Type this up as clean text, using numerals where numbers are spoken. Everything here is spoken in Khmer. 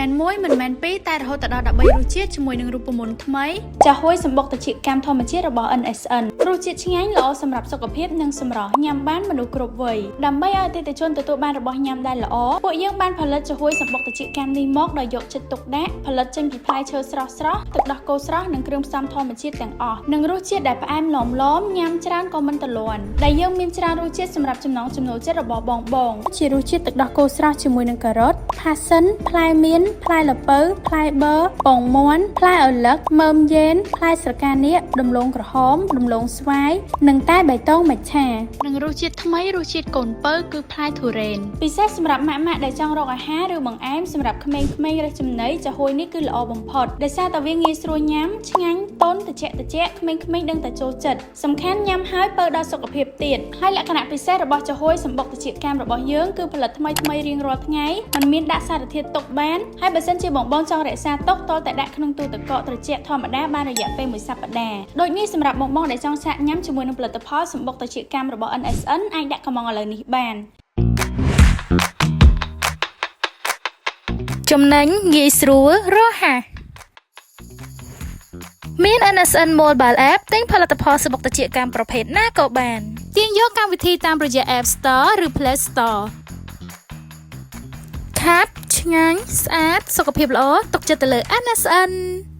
មែនមួយមិនមែនពីរតែរហូតដល់13រសជាតិជាមួយនឹងរូបមន្តថ្មីចាហួយសម្បុកត្រចៀកកម្មធម្មជាតិរបស់ NSN រសជាតិឆ្ងាញ់ល្អសម្រាប់សុខភាពនិងសម្រស់ញ៉ាំបានមនុស្សគ្រប់វ័យដើម្បីឲ្យអតិថិជនទទួលបានរបស់ញ៉ាំដែលល្អពួកយើងបានផលិតចាហួយសម្បុកត្រចៀកកម្មនេះមកដោយយកចិត្តទុកដាក់ផលិតចេញពីផ្លែឈើស្រស់ស្រស់ទឹកដោះគោស្រស់និងគ្រឿងផ្សំធម្មជាតិទាំងអស់និងរសជាតិដែលផ្អែមឡមឡមញ៉ាំច្រើនក៏មិនទលាន់ដែលយើងមានច្រើនរសជាតិសម្រាប់ចំណង់ចំណូលចិត្តរបស់បងបងជារសជាតិទឹកដោះគោស្រស់ជាមួយនឹងការ៉ុតផាសិនផ្លែមៀនផ្លែល្ពៅផ្លែប័រពងមាន់ផ្លែឪឡឹកមើមយ៉េនផ្លែស្រកានាគដំឡូងក្រហមដំឡូងស្វាយនិងតែបៃតងមច្ឆានិងរសជាតិថ្មីរសជាតិកូនពៅគឺផ្លែធូរ៉េនពិសេសសម្រាប់ម៉ាក់ម៉ាក់ដែលចង់រកអាហារឬបង្អែមសម្រាប់ក្មេងៗរើសចំណីចាហួយនេះគឺល្អបំផុតដោយសារតែវាងាយស្រួលញ៉ាំឆ្ងាញ់ទន់ត្រជាក់ត្រជាក់ក្មេងៗដឹងតែចូលចិត្តសំខាន់ញ៉ាំហើយពៅដល់សុខភាពទៀតហើយលក្ខណៈពិសេសរបស់ចាហួយសម្បុកត្រចៀកកាមរបស់យើងគឺផលិតថ្មីថ្មីរៀងរាល់ថ្ងៃមិនមានដាក់សារធាតុទុកបានហើយបើសិនជាបងបងចង់រក្សាទុកទាល់តែដាក់ក្នុងទូទឹកកកត្រជាក់ធម្មតាបានរយៈពេលមួយសប្តាហ៍ដូចនេះសម្រាប់បងបងដែលចង់សាកញ៉ាំជាមួយនឹងផលិតផលសម្បុកត្រចៀកកាមរបស់ NSN អាចដាក់កម្មង់ឥឡូវនេះបាន ចំណេញងាយស្រួលរហ័សមាន NSN Mobile App ទិញផលិតផលសម្បុកត្រចៀកកម្មប្រភេទណាក៏បានទាញយកកម្មវិធីតាមរយៈ App Store ឬ Play Store ខាប់ឆ្ងាញ់ស្អាតសុខភាពល្អទុកចិត្តទៅលើ NSN។